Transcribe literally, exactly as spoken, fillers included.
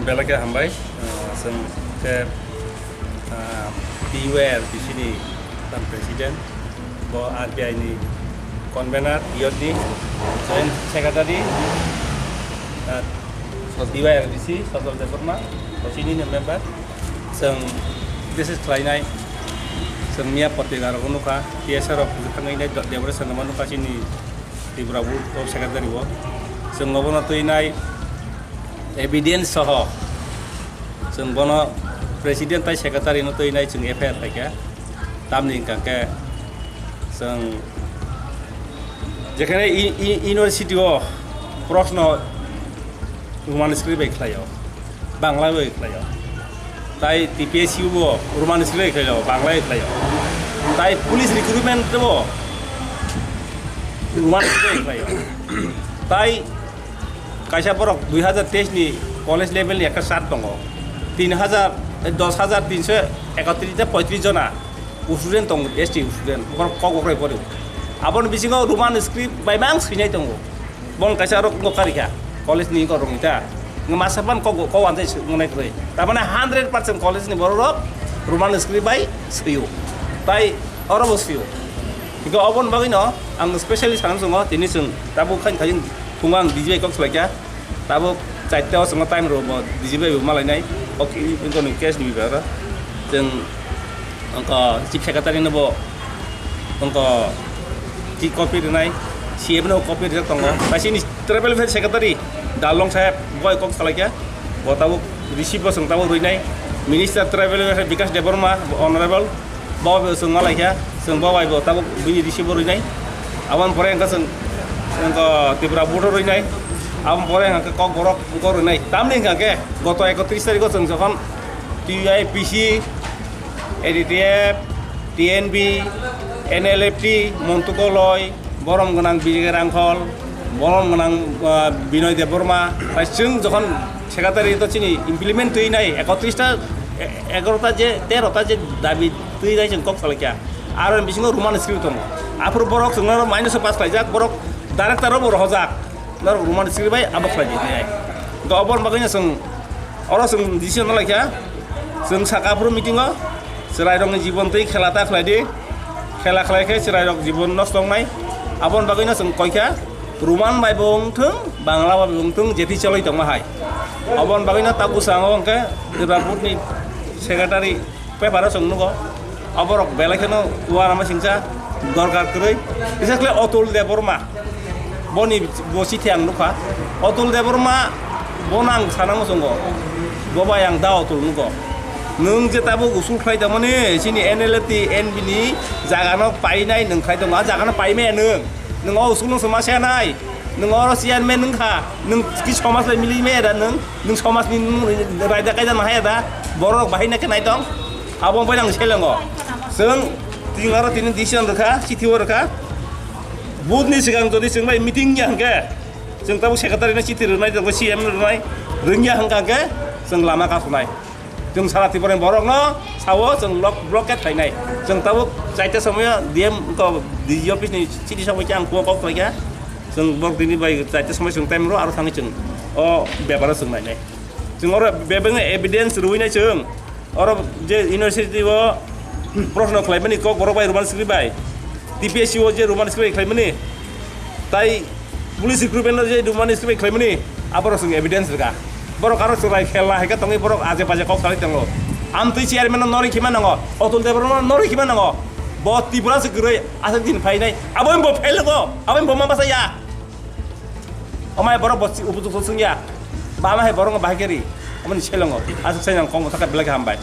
Belai khe hambai, ah, chwng khe, ah, T Y R B C ni tam president, bo R B I ni convener, youth ni joint secretary, ah, T Y R B C, Sajal Debbarma, bo chini ni member. Chwng message khlainai, chwng miya potrika rok nukha, T S R rok thangwi nai, Debbarma Sangma nukha chini Tripura Board o secretary bo. Chwng obono twi nai, evidence soho chwng bono president tai secretary no twi nai chwng F I R khaikha. Tamni hwnkha khe chwng jekhane i-, i-, university o proshno Roman script bai khlaio, Bangla bai khlaio, tai T P S U bo Roman script bai khlaio, Bangla bai khlaio, tai police recruitment bo Roman script bai khlaio, tai Kaisa borok dui hajar teis ni college level ni ekta chart tongo. Tin hajar, eh, dos hajar tinso ekatris ta poitris jona student tongo, S T student. Borok kok bokroi pori. Aboni bisingo Roman script bai mang swinai tongo. Bong kaisa rok no karikha college ni korok ni ta. Masa pan kok, kok anjai swngnai kwrwi. Tamane hundred percent college ni borok rok Roman script bai swio. Tai oro bo swio. Hingke oboni bagwi no ang specially sana songo tini chwng tabuk khain khain phungo ang D G bai kok salaikha. Tabuk chaita o chwngno time rw bo D G bai bo malainai. Ok, wngkha ni case ni bibaro. Chwng wngkha chief secretary no bo wngkha chi copy rwnai, C M no copy rijak tongo. Bai chini tribal welfare secretary Dalong saheb boi kok salaikha. Bo tabuk receive bo chwng tabuk rwnai. Minister tribal welfare Bikash Debbarma, honorable. Bo bai bo chwng malaikha, chwng bo bai bo tabuk bini receive bo rwnai. Aboni pore hwnkha chwng, hwnkha Tripura board o rwnai. Aboni pore hwnkha khe Kokborok wngkha rwnai. Tamni hwnkha khe goto ekotris tarikh o chwng jokhon T Y P C, A D T F, T N B, N L F T, Montu Koloi, borom gwnang Bijay Rangkhol, borom gwnang, ah, Binoy Debbarma, bai chwng jokhon secretary to chini implement twi nai ekotris ta, e-, egaroh ta je, tero ta je dabi twi nai chwng kok salaikha. Aro bisingo Roman script tongo. Aphuru borok chwngno minus o pass khlaijak, borok director o bo rohojak. Norok Roman script bai abo khlai di nai. To oboni bagwi no chwng Oro chwng decision no laikha, chwng saka aphuru meeting o chwrairokni jibon twi khela ta khlai di, khela khlai khe chwrairok jibon nosto wngnai. Aboni bagwino chwng koikha, Roman bai bo wngthwng, Bangla bai bo wngthwng, jethi choloi tongma hai. Aboni bagwino tabuk chwng o hwnkhe Tripura board ni secretary paper o chwng nugo. Oborok belai kheno uanama singcha dorkar kwrwi. Bises khe Atul Debbarma, boni bo chithi ang nukha. Atul Debbarma, bono ang sana muchungo. Bo bai ang da Atul nugo. Nwng je tabuk usul khlai tongmani, chini N L F T N B ni jagano painai nwng khlai tongo. A jagano paimaya nwng. Nwng o usul nwng soma se nai. Nwng oro chairman nwng kha. Nwng ki somaj bai mili maya da nwng. Nwng somaj ni nwng raida kaida nahaya da. Borok bahai na khe nai tong. Abo bai nang selengo. Chwng tini oro tini decision rwkha, chithi o rwkha. Budni swkang jodi chwng bai meeting ya hwnkhe, chwng tabuk secretary no chithi rwnai, tongo C M no rwnai, rwngya hwnkha hwnkhe chwng lama kasunai. Chwng sara Tripura ni borok no sao chwng lok-, blockade khlainai. Chwng tabuk chaita somoyo D M ko D G office ni chithi sokbai khe ang kok khlaikha. Chwng borok tini bai chaita somoi chwng time rw aro thangwi chwng o beparo chwng nainai. Chwng oro bebakno evidence rwinai chwng. Oro je university o proshno khlaimani Kokborok bai Roman script bai, T P S C o je Roman script bai khlaimani, tai police recruitment o je Roman script bai khlaimani, aborok chwng evidence rwkha. Borok aro chwrai khelna hai khe tongwi borok aje baje kok salai tongo. Amtwi chairman no norwi khima nango, Atul Debbarma no norwi khima nango. Bo Tripura se kwrwi aswk din phainai. Abo bo fail go, abo bo ma basa ya. Omai borok bo si-, upojukto chwngya. Ba ma hai borok bahai khe ri. Amoni selongo. Aswk sai nang kong sakha belai khe hambai.